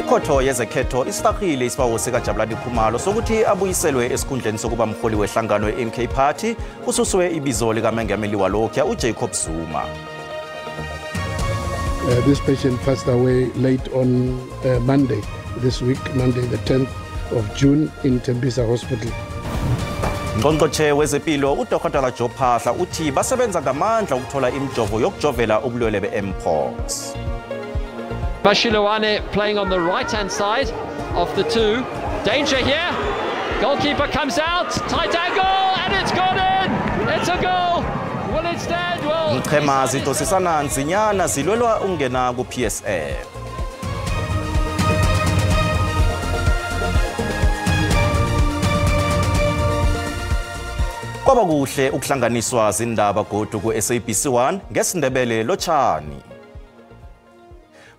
Ikhotho yezekhetho isitahile isibawo sikaJabulani Khumalo sokuthi abuyiselwe esikhundleni sokuba mholi wehlangano ye-MK Party kususwe ibizo likamengameli walokhuya uJacob Zuma. This patient passed away late on Monday this week, Monday the 10th of June in Tembisa Hospital. Ngqongqotjhe wezempilo uDokotela Joe Phaahla uthi basebenza ngamandla ukuthola imijovo yokujovela ubulwele be-Mpox. Mashiloane playing on the right-hand side of the two. Danger here. Goalkeeper comes out. Tight angle, and it's gone in. It's a goal. Will it stand? Well, Iinqhema zidosisana nzinyana zilwelwa ukungena ku-PSL. Kwaba kuhle ukuhlanganiswa zindaba godu ku-SABC 1 ngesiNdebele lotjhani.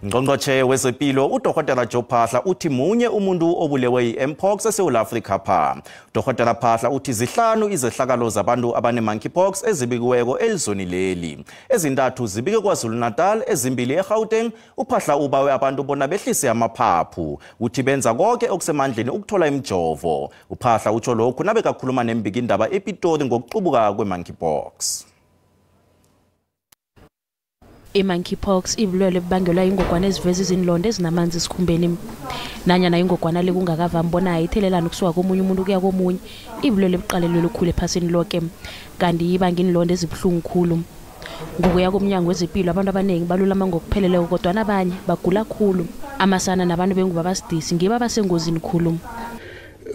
Ngqongqotjhe wezempilo uDokotela Joe Phaahla uthi munye umuntu obulewe yi-Mpox eSouth Africa pha. Dr. Phaahla uthi zihlanu izehlakalo zabantu abane-monkeypox ezibikiweko elizweni leli. Ezintathu zibike KwaZulu-Natal, ezimbili eGauteng. UPhaahla ubawe abantu bona behlise amaphaphu. Uthi benza konke okusemandleni ukuthola imijovo. UPhaahla utsho lokhu nabekakhuluma nembikindaba ePitori ngokuqubuka kwe-monkeypox. I-monkeypox ibulwele bubangelwa ingogwana eziveza izinlonda ezinamanzi esikhumbeni. Nanyana ingogwana le kungakavami bona ithelelana ukusuka komunye umuntu kuya komunye, ibulwele buqalelwe lukhulu ephasini loke, kanti ibanga iinlonda ezibuhlungu khulu. Ngokuya komnyango wezempilo, abantu abaningi balulama ngokupheleleko kodwana abanye bagula khulu. Amasana nabantu bengubo abasidisi ngibo abasengozini khulu.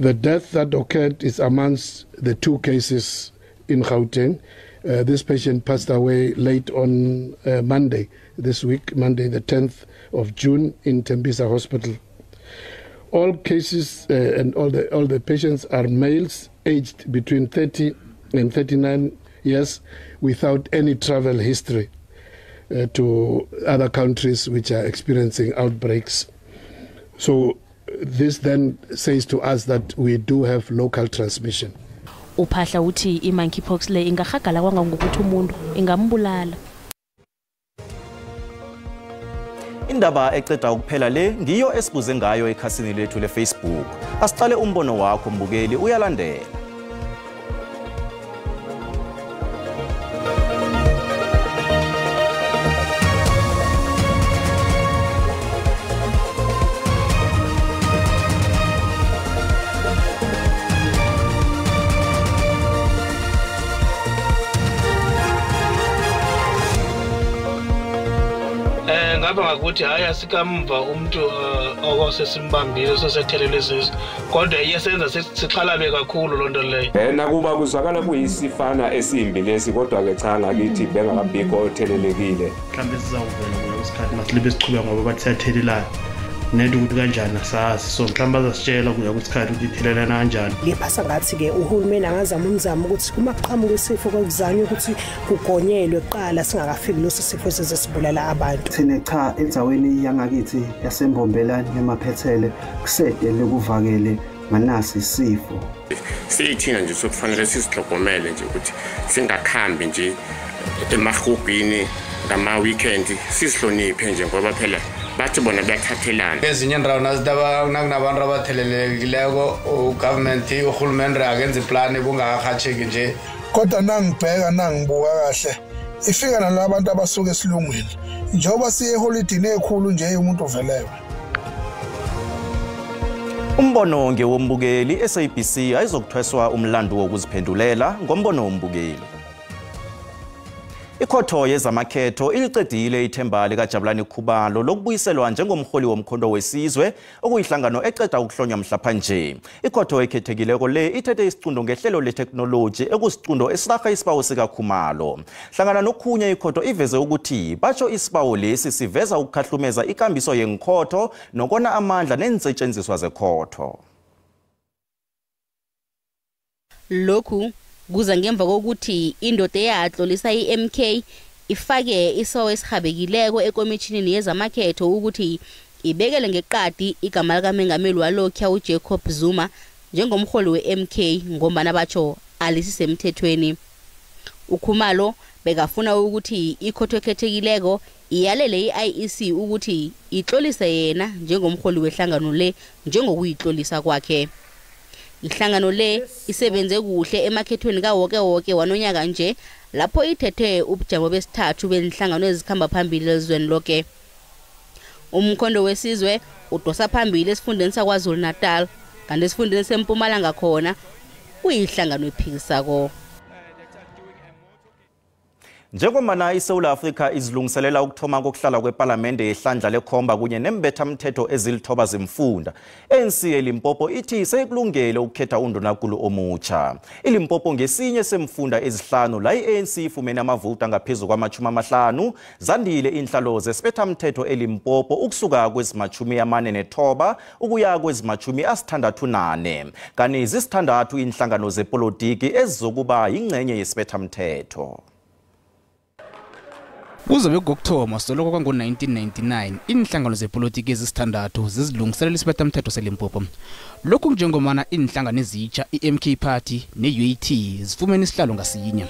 The death that occurred is amongst the two cases in Gauteng. This patient passed away late on Monday this week, Monday the 10th of June in Tembisa Hospital. All cases and all the patients are males aged between 30 and 39 years without any travel history to other countries which are experiencing outbreaks. So this then says to us that we do have local transmission. UPhaahla uthi i-monkeypox le ingahagala kwangangokuthi umuntu ingambulala. Indaba eceda ukuphela le ngiyo esibuze ngayo ekhasini lethu le-Facebook. Asiqale umbono wakho mbukeli uyalandela. Ngapha ngakuthi hayi asikamva umuntu okosesimbambile sosethelelwe siso, kodwa iyesenza sixhalabe kakhulu loo nto leyo. Nakuba kuzwakala kuyisifana esimbi lesi, kodwa-ke cha ngakithi bengakabikho othelelekile. Mhlawumbe sizawuvela kulo isikhathi masilibe sichubeka ngoba bathi siyathelelana nento ukuthi kanjani asazi, so mhlawumbe bazasitshela kuya kwisikhathi ukuthi ithelelana kanjani. Liphasa ngathi-ke uhulumeni angazama umzamo ukuthi uma kuqhamuka isifo kwakuzanywe ukuthi kugonyelwe kuqala singakafiki leso sifo esizesibulala abantu. Thina cha endaweni yangakithi yaseMbombelani emaphethele kusedele kuvakele nganasi isifo. Siyithina nje sokufanele sizihlogomele nje ukuthi singakhambi nje emahubhini ngama-weekend, sizihloniphe nje ngoba phela bathi bona bayathathelana. Ezinye indawo nakunabantu abathelelekileko ugovernment urhulumende akenza iplani kungakahatsheki nje. Kodwa nangibheka nangibuka kahle ifika nalabantu abasuka esilungwini njengoba siye eholidini ekhulu nje umuntu uvelewe. Umbono ngewombukeli, SABC ayizokuthweswa umlando wokuziphendulela ngombono wombukeli. Ikhotho yezamakhetho iliqedile ithemba likaJabulani Khumalo lokubuyiselwa njengomholi womkhonto wesizwe okuyihlangano eceda ukuhlonywa mhlapha nje. Ikhotho ekhethekileko le ithethe isiqundo ngehlelo letheknoloji ekusiqundo esirarha isibawo sikaKhumalo. Hlangana nokhunye ikhotho iveze ukuthi batsho isibawo lesi siveza ukukhahlumeza ikambiso yenkhotho nokona amandla neensetshenziswa zekhotho. Lokhu kuza ngemva kokuthi indoda eyahlolisa i-MK ifake isibawo esihabekileko ekomitjhinini yezamakhetho ukuthi ibekele ngeqadi igama likamengameli walokhuya uJacob Zuma njengomholi we-MK ngombana batsho alisisemthethweni. uKhumalo bekafuna ukuthi ikhotho ekhethekileko iyalele i-IEC ukuthi itlolise yena njengomholi wehlangano le njengokuyitlolisa kwakhe. Ihlangano le isebenze kuhle emakhethweni kawoke woke wanonyaka nje lapho ithethe ubujamo besithathu benhlangano ezikhamba phambili elizweni lonke. Umkhondo wesizwe udosa phambili esifundeni saKwaZulu Natal, kanti esifundeni seMpumalanga khona kuyihlangano ephikisako. Njengomana iSouth Africa izilungiselela ukuthoma kokuhlala kwePalamende yehlandla lekhomba kunye nembethamthetho ezilithoba zemfunda, ANC eLimpopo ithi seyikulungele ukukhetha undunankulu omutsha. ILimpopo ngesinye semfunda ezihlanu la i-ANC ifumene amavoti angaphezu kwama-50. Zandile inhlalo zesibethamthetho eLimpopo ukusuka kwezi-49 ukuya kwezi-64, kanti zisithandathu inhlangano zepolitiki ezizokuba yingxenye yesibethamthetho. Kuzobe kokuthoma soloko kwango-1999 inhlangano zepolitiki ezisithandathu zizilungiselela isibethamthetho seLimpopo. Lokhu njengomana inhlangano ezitsha i-MK Party ne-UAT zifumene isihlalo ngasinye.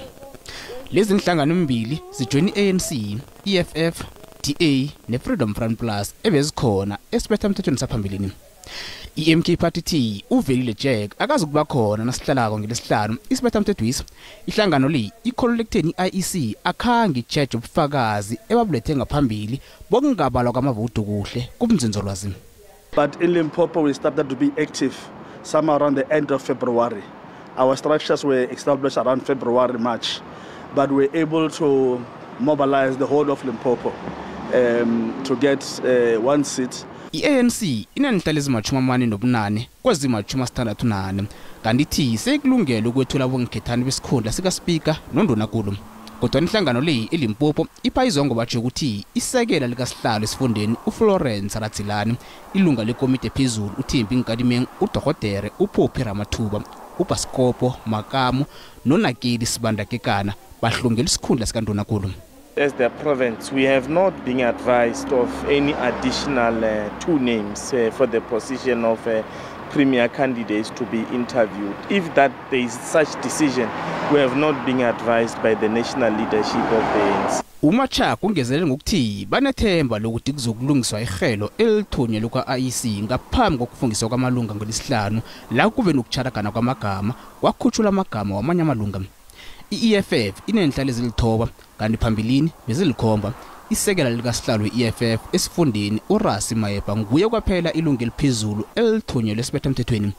Lezi inhlangano mbili zijoyina i-ANC, EFF, DA ne-Freedom Front Plus ebezikhona esibethamthethweni saphambilini. I-MK Party T uvelile Jack akazi kuba khona nasihlalako ngelesihlanu isibethamthethwisi. Ihlangano le ikholelwa ekutheni i-IEC akhange itjheje ubufakazi ebabulethe ngaphambili bokungabalwa kwamavoti kuhle kubunzinzolwazi. But in Limpopo we started to be active somewhere around the end of February. Our structures were established around February, March, but we were able to mobilize the whole of Limpopo to get one seat. I-ANC inenhlalo ezima-48 kwezima-64, kanti ithi seyikulungele ukwethula abongikhethane besikhundla sikaspika nondunakulu. Kodwa inhlangano le eLimpopo iphayizwa ngobatsho ukuthi isekela likasihlalo esifundeni uFlorence Ratsilani, ilunga lekomiti ephezulu uThembi Nkadimeng, uDokotela uPhophi Ramathuba, uBaskopo Makamu noNakeli Sibandakekana bahlungela isikhundla sikandunakulu. As the province, we have not been advised of any additional two names for the position of premier candidates to be interviewed. If that there is such decision, we have not been advised by the national leadership of the ANC. Umacha kungezelele ngokuthi banethemba lokuthi kuzokulungiswa ihelo elithunyelwe kwa-IEC ngaphambi kokufungiswa kwamalunga ngolesihlanu, la kube nokutsharagana kwamagama kwakhutshulwa amagama wamanye amalunga. I-EFF inenhlalo ezilithoba kanti phambilini bezilikhomba. Isekela likasihlalo we-EFF esifundeni uRasi Mayepa nguye kwaphela ilungu eliphezulu elithunyelwe esibethamthethweni.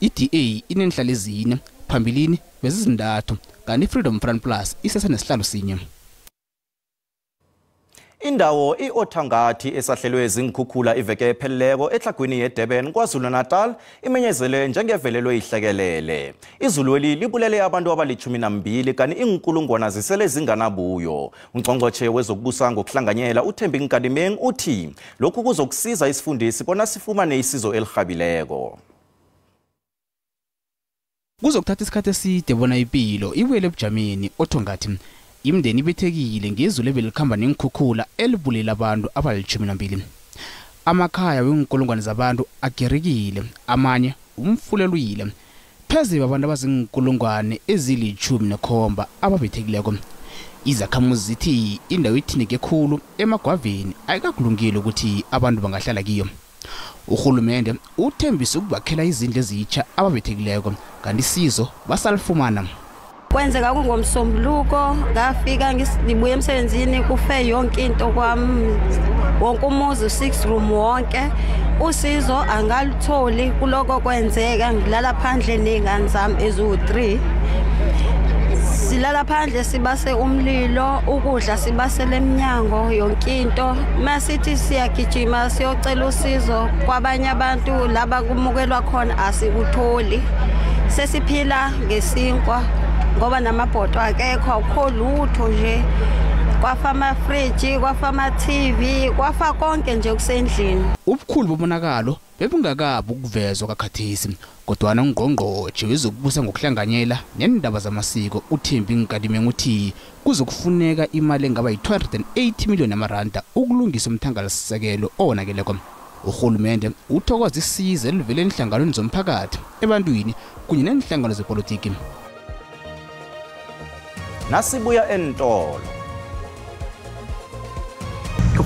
I-DA inenhlalo ezine, phambilini bezizintathu, kanti i-Freedom Front Plus isesenesihlalo sinye. Indawo i-Othangati esahlelwe zinkhukhula iveke epheleleko etlhagwini yeDurban KwaZulu-Natal imenyezele njengevelelwe ihlekelele. Izulweli libulele abantu abali-12 kanti iinkulungwana zisele zinganabuyo. Ungqongqotjhe wezokubusa ngokuhlanganyela uThembi Nkadimeng uthi lokhu kuzokusiza isifundisi bona sifumane isizo elirhabileko. Kuzokuthatha isikhathi eside bona impilo ibuyele ebujameni Othangati. Imindeni ibethekile ngezulu ebelikhamba neenkhukhula elibulela abantu abali-12. Amakhaya weenkulungwane zabantu agerekile, amanye umfulelwile. Pheze babantu abazinkulungwane ezili-17 ababethekileko. Izakhamuzi zithi indawo ithineke khulu emagwaveni ayikakulungeli ukuthi abantu bangahlala kiyo. Urhulumende uthembise ukubakhela izindlu ezitsha ababethekileko, kanti isizo basalifumana. Kwenzeka kungomsombuluko, ngafika ngibuye emsebenzini kufe yonke into kwami, wonke umuzi 6 room wonke. Usizo angalutholi kuloko kwenzeka, ngilala phandle nezingane zami eziwu-3. Silala phandle sibase umlilo, ukudla sibasele eminyango, yonke into. Masithi siyagijima siyocela usizo kwabanye abantu laba kumukelwa khona asikutholi. Sesiphila ngesinkwa ngoba namabhodo akekho, akukho lutho nje. Kwafa amafriji, kwafa ama-TV, kwafa konke nje kusendlini. Ubukhulu bobonakalo bebungakabi ukuvezwa kakhathesi, kodwana ungqongqotjhe wezokubusa ngokuhlanganyela nendaba zamasiko uThembi Nkadimeng uthi kuzokufuneka imali engaba yi-280 million amaranda ukulungisa umthangalasisekelo owonakeleko. Urhulumende uthokoza isizo elivela enhlanganweni zomphakathi, ebantwini kunye nenhlangano zepolitiki. Nasibuya entolo.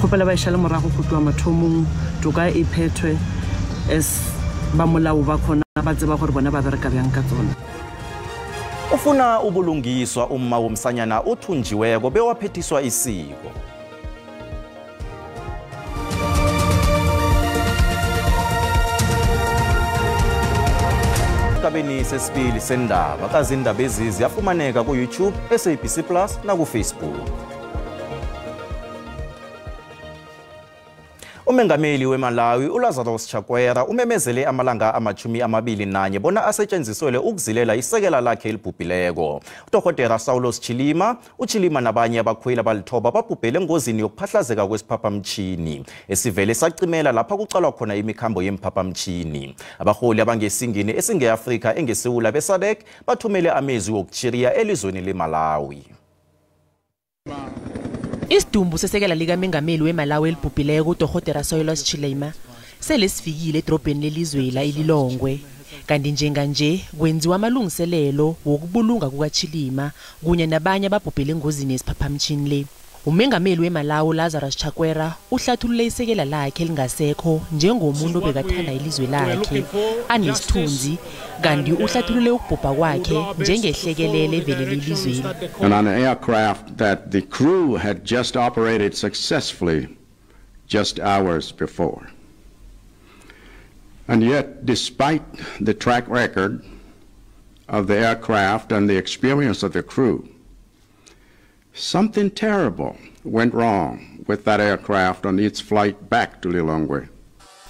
Kgopela ba e šale morago go tloa mathomong, toka e phethwe as ba molao ba kgona ba tseba gore bona ba bereka bjang ka tsona. Ufuna ubulungiswa umma womsanyana othunjiweko bewaphethiswa isiko. Esigabeni sesibili sendaba kazindaba ezi ziyafumaneka ku-YouTube, SABC Plus naku-Facebook. Umengameli weMalawi uLazarus Chakwera umemezele amalanga 21 bona asetshenziswele ukuzilela isekela lakhe elibhubhileko. Udokotela Saulos Chilima, uChilima nabanye abakhweli abalithoba babhubhele engozini yokuphahlazeka kwesiphaphamtshini esivele sacimela lapha kucalwa khona imikhambo yemphaphamtshini. Abaholi abangesingini esingeAfrika engesewula beSADC bathumele amezwi wokuchiriya elizweni leMalawi. Isidumbu sesekela likamengameli weMalawi elibhubhileko uDokotela Saulos Chilima sele sifikile edrobheni lelizwe la iLilongwe. Kanti njenganje kwenziwa amalungiselelo wokubulunga kukaChilima kunye nabanye ababhubhele engozini yesiphaphamtshini le. Umengameli weMalawi Lazarus Chakwera uhlathulule isekela lakhe elingasekho njengomuntu obekathanda ilizwe lakhe anesithunzi, kanti uhlathulule ukubhubha kwakhe njengehlekelele evelele elizweni. And on an aircraft that the crew had just operated successfully just hours before. And yet, despite the track record of the aircraft and the experience of the crew, something terrible went wrong with that aircraft on its flight back to Lilongwe.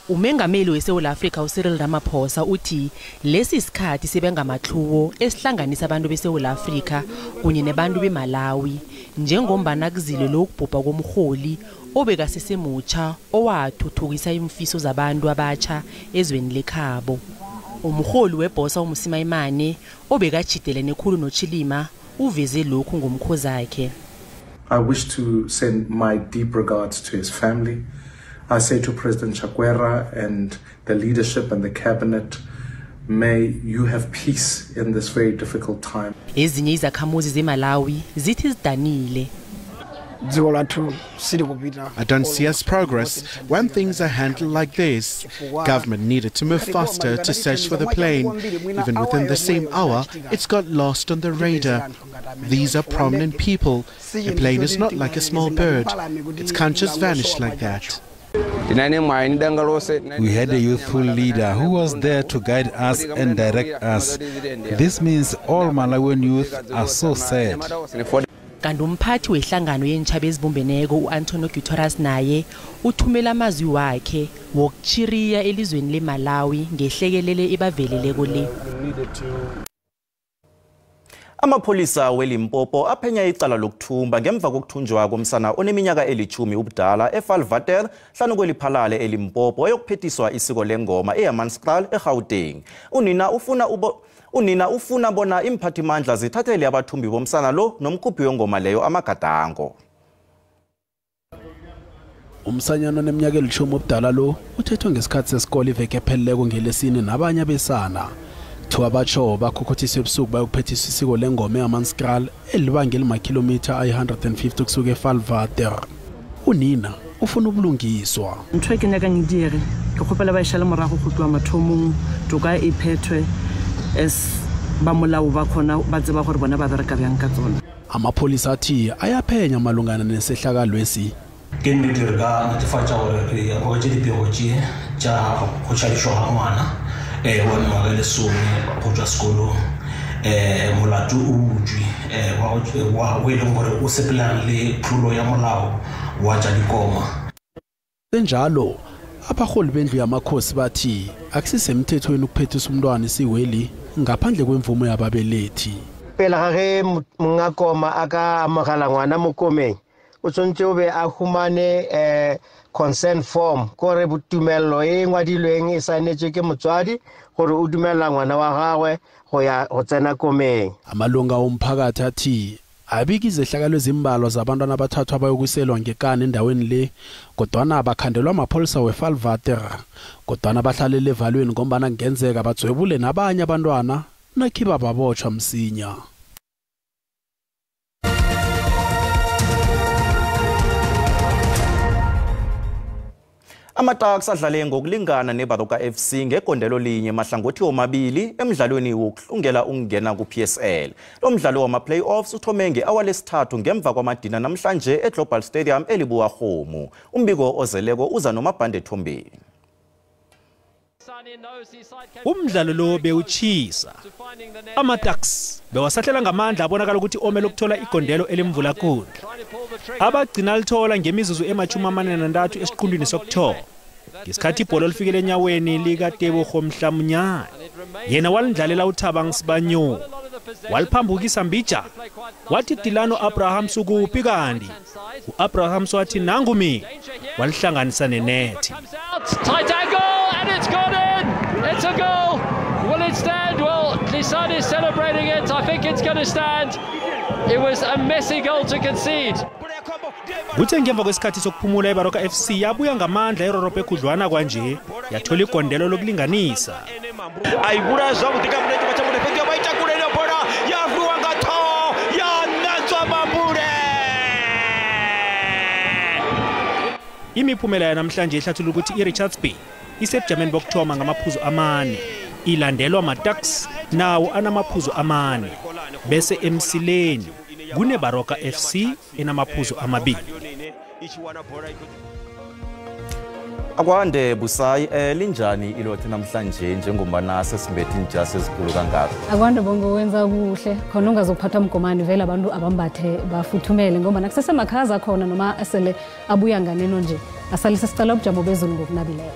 Umengameli weSouth Africa uCyril Ramaphosa uthi lesi sikhathi sebengamahluwo esihlanganisa abantu beSouth Africa kunye nebantu beMalawi njengombana kuzile lokubhubha komholi obekasesemutsha owathuthukisa imfiso zabantu abatsha ezweni lekhabo. Umholi weBosa uMusimaimane obekachidele nekhulu noChilima uveze lokhu ngomkhozakhe. I wish to send my deep regards to his family. I say to President Chakwera and the leadership and the cabinet, may you have peace in this very difficult time. Ezinye izakhamuzi zeMalawi zithi zidanile. I don't see us progress when things are handled like this. Government needed to move faster to search for the plane. Even within the same hour, it's got lost on the radar. These are prominent people. A plane is not like a small bird. It can't just vanish like that. We had a youthful leader who was there to guide us and direct us. This means all Malawian youth are so sad. Kanti umphathi wehlangano yentshaba ezibumbeneko uAntonio Guterres naye uthumela amazwi wakhe wokuchiriya elizweni leMalawi ngehlekelele ebaveleleko le. Amapholisa weLimpopo aphenya icala lokuthumba ngemva kokuthunjwa komsana oneminyaka eli-10 ubudala eValvater hlanu kweliphalale eLimpopo eyokuphethiswa isiko lengoma eHammanskraal eGauteng. Unina ufuna bona imphathimandla zithathele abathumbi bomsana lo nomkhuphi wengoma leyo amagadango. Umsanyana oneminyaka eli-10 ubudala lo uthethwe ngesikhathi sesikole iveke epheleleko ngelesine nabanye abesana. Kuthiwa batsho bakhokhothiswe ebusuku bayokuphethiswa isiko lengoma eHammanskraal elibanga elimakhilomitha ayi-150 kusuka eValvater. Unina ufuna ubulungiswa. Ntho e ke nyakang e dire, ke kgopela ba e šale morago go tloa mathomong, toka e phethwe as ba molao ba kgona ba tseba gore bona ba bereka bjang ka tsona. Amapholisa athi ayaphenya malungana nesehlakalo esi. Ke nnete re ka netefatša gore re amogetše dipego tše tša go tšhadišwa ga ngwana wa mengwaga e 10 go tšwa sekolong. Molato o butswe wa e leng gore o sepelana le tlolo ya molao wa tša dikoma. Senjalo abaholi bendlu yamakhosi bathi akusisemthethweni ukuphethisa umntwana isiweli ngaphandle kwemvumo yababelethi. Pele ga ge mongakoma a ka amogela ngwana mo komeng, o tshwanetse o be a humane consent form, kore tumello e ngwadilweng e saenetswe ke motswadi gore o dumela ngwana wa gagwe go ya go tsena komeng. Amalunga omphakathi athi abika izehlakalo ezimbalwa zabantwana abathathwa abayokuselwa ngekani endaweni le, kodwana bakhandelwa amapholisa weValvater, kodwana bahlalele evalweni ngombana kungenzeka badzwebule nabanye abantwana nakhiba babotshwa msinya. Ama-Tuks adlale ngokulingana neBaroka FC ngegondelo linye mahlangothi omabili emdlalweni wokuhlungela ukungena ku-PSL. Lo mdlalo wama-playoffs uthome nge-awa lesithathu ngemva kwamadina namhlanje eGlobal Stadium eLibuwa-Kgomo. Umbiko ozeleko uza noMabhande Thombeni. Umdlalo lo bewutshisa. Ama-Tuks bewasahlela ngamandla, abonakala ukuthi omele ukuthola igondelo elimvulakundla. Abagcina lithola ngemizuzu ema-43 esiqundwini sokuthoma, ngesikhathi ibhola lifikele enyaweni likaTebogo Mhlamunyane. Yena walindlalela uThabang Sibanyoni, waliphambukisa mbijana, wathi Dilano Abrahams ukuphi, kanti u-Abrahams wathi nangu mina, walihlanganisa nenethi. Tight angle, and it's gone in. It's a goal. Will it stand? Well, Lisani is celebrating it. I think it's going to stand. It was a messy goal to concede. Kuthe ngemva kwesikhathi sokuphumula, iBaroka FC yabuya ngamandla erorobho ekhudlwana kwanje, yathola igondelo lokulinganisa. Ayibulaya zwavhuḓi nga mulenzhe wa tsha fhedzi vha ita kule na bola ya rwiwa nga ṱhoho ya ṋanzwa Mambule. Imiphumela yanamhlanje ihlathulula ukuthi i-Richards Bay isebujameni bokuthoma ngamaphuzu 4, ilandelwa ma-Tuks nawo anamaphuzu 4, bese emsileni kuneBaroka FC enamaphuzu 2. Akwande Busayi, linjani ilothe namhlanje njengombana sesimbethe iinjasi ezikhulu kangaka? Akwande Bongo, wenza kuhle khona ungazokuphathwa mgomani, vele abantu abambathe bafuthumele ngoba kusesemakhaza khona noma esele abuya nganeno nje. Asalise sicela ubujamo bezulu ngokunabileyo.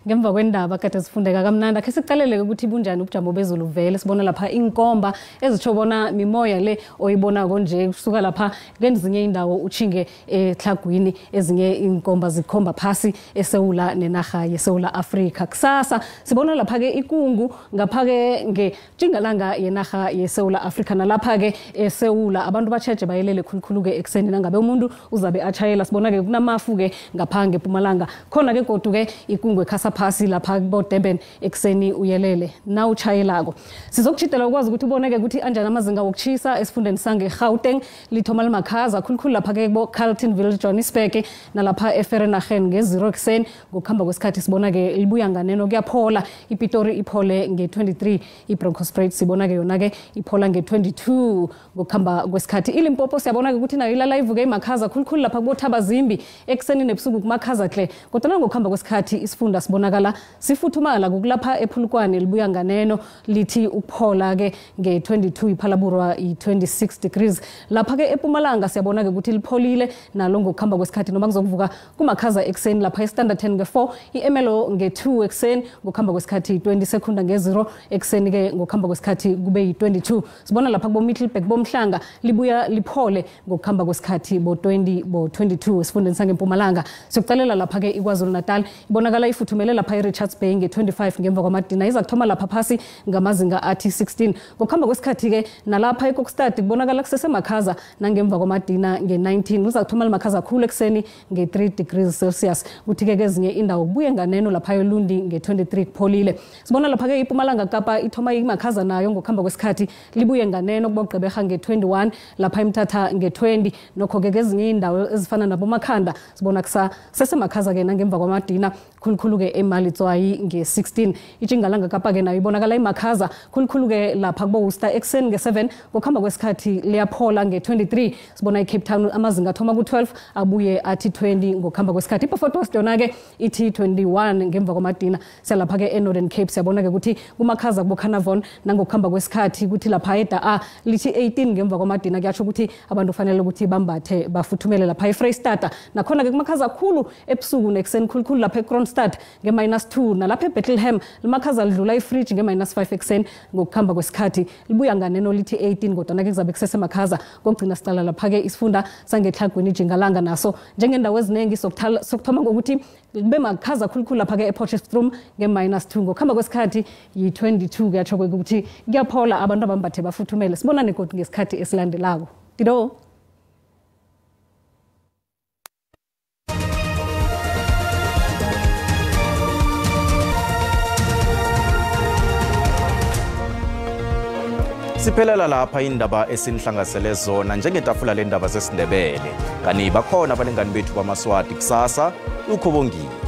Ngemva kwendaba kade sifundeka kamnandi, akhe siqalele ukuthi bunjani ubujamo bezulu. Vele sibona lapha inkomba ezitsho bona mimoya le oyibonako nje kusuka lapha kwezinye indawo uchinge ehlagwini, ezinye inkomba zikhomba phasi eSewula nenarha yeSewula Afrika. Kusasa sibona lapha ke ikungu ngapha ke ngetjingalanga yenarha yeSewula Afrika, nalapha ke eSewula abantu batsheje bayelele khulukhulu ke ekuseni nangabe umuntu uzabe atshayela. Sibona ke kunamafu ke ngapha ngePumalanga khona ke godu ke ikungu ekhasa phasi lapha kubo Durban ekuseni, uyelele na uchayelako. Sizokuchidela ukwazi ukuthi uboneke ukuthi anjani amazinga wokuchisa esifundeni sange-Gauteng. Lithoma limakhaza khulukhulu lapha ke kubo Carltonville, Johannesburg nalapha eVereeniging nge-0 ekuseni. Ngokuhamba kwesikhathi sibona ke libuya nganeno kuyaphola. iPitori iphole nge-23, iBronkhorstspruit sibona ke yona ke iphola nge-22 ngokuhamba kwesikhathi. ILimpopo siyabona ke ukuthi nayo ilala ivuke imakhaza khulukhulu lapha kubo Thabazimbi ekuseni nebusuku kumakhaza hle, kodwa ngokuhamba kwesikhathi isifunda sibonakala sifuthumala. Kukulapha ePhulukwane libuya nganeno lithi ukuphola ke nge-22, iPhalaborwa i-26 degrees. Lapha ke ePumalanga siyabona ke ukuthi lipholile nalo ngokuhamba kwesikhathi, noma kuzokuvuka kumakhaza ekuseni lapha eStanderton nge-4, i-Emelo nge-2 ekuseni, ngokuhamba kwesikhathi 20 sekunda nge-0 ekuseni ke ngokuhamba kwesikhathi kube yi-22. Sibona lapha kubo Middelburg boMhlanga libuya liphole ngokuhamba kwesikhathi bo-20 bo-22 esifundeni sangempumalanga. Siyokucalela lapha ke iKwaZulu Natal ibonakala ifuthumele lapha eRichards Bay nge-25 ngemva kwamadina, iza kuthoma lapha phasi ngamazinga athi 16 ngokuhamba kwesikhathi ke. Nalapha eKokstad kubonakala kusesemakhaza nangemva kwamadina nge-19, uza kuthoma limakhaza khulu ekuseni nge-3 degrees Celsius. Kuthi-ke kezinye indawo kubuye nganeno lapha eLundi nge-23 kupholile. Sibona lapha-ke iPumalanga Kapa ithoma imakhaza nayo ngokuhamba kwesikhathi libuye nganeno kubogqeberha nge-21, lapha eMthatha nge-20. Nokho-ke kezinye indawo ezifana naboMakhanda sibona kusesemakhaza-ke nangemva kwamadina, khulukhulu-ke eMalitswayi nge-16. Itjingalanga Kapa-ke nayo ibonakala imakhaza khulukhulu-ke lapha kubo-Worcester ekuseni nge-7, ngokuhamba kwesikhathi liyaphola nge-23. Sibona iCape Town amazinga athoma ku-12 abuye athi 20 ngokuhamba kwesikhathi. IBeaufort West yona-ke ithi 21 ngemva kwamadina. Siyalapha-ke e-Northern Cape siyabona-ke ukuthi kumakhaza kubo-Carnarvon nangokuhamba kwesikhathi, kuthi lapha eda lithi 18 ngemva kwamadina. Kuyatsho ukuthi abantu kufanele ukuthi bambathe bafuthumele. Lapha eFreyistata nakhona-ke kumakhaza khulu ebusuku nekuseni, khulukhulu lapha eKroonstad nge--2, nalapha eBethlehem limakhaza lidlula ifridge nge--5 ekuseni, ngokuhamba kwesikhathi libuya nganeno lithi 18, kodwana-ke kuzabe kusesemakhaza. Kokugcina sicala lapha-ke isifunda sangeTlhagwini iJingalanga naso njengendawo eziningi sokuthoma ngokuthi kube makhaza khulukhulu lapha-ke ePotchefstroom nge--2, ngokuhamba kwesikhathi yi-22. Kuyatsho ukuthi kuyaphola, abantu abambathe bafuthumele. Sibonane godu ngesikhathi esilandelako. Dido. Siphelela lapha indaba esinihlangasele zona njengetafula lendaba zesiNdebele. Kani bakhona abalingani bethu bamaswati kusasa, uKhobongile.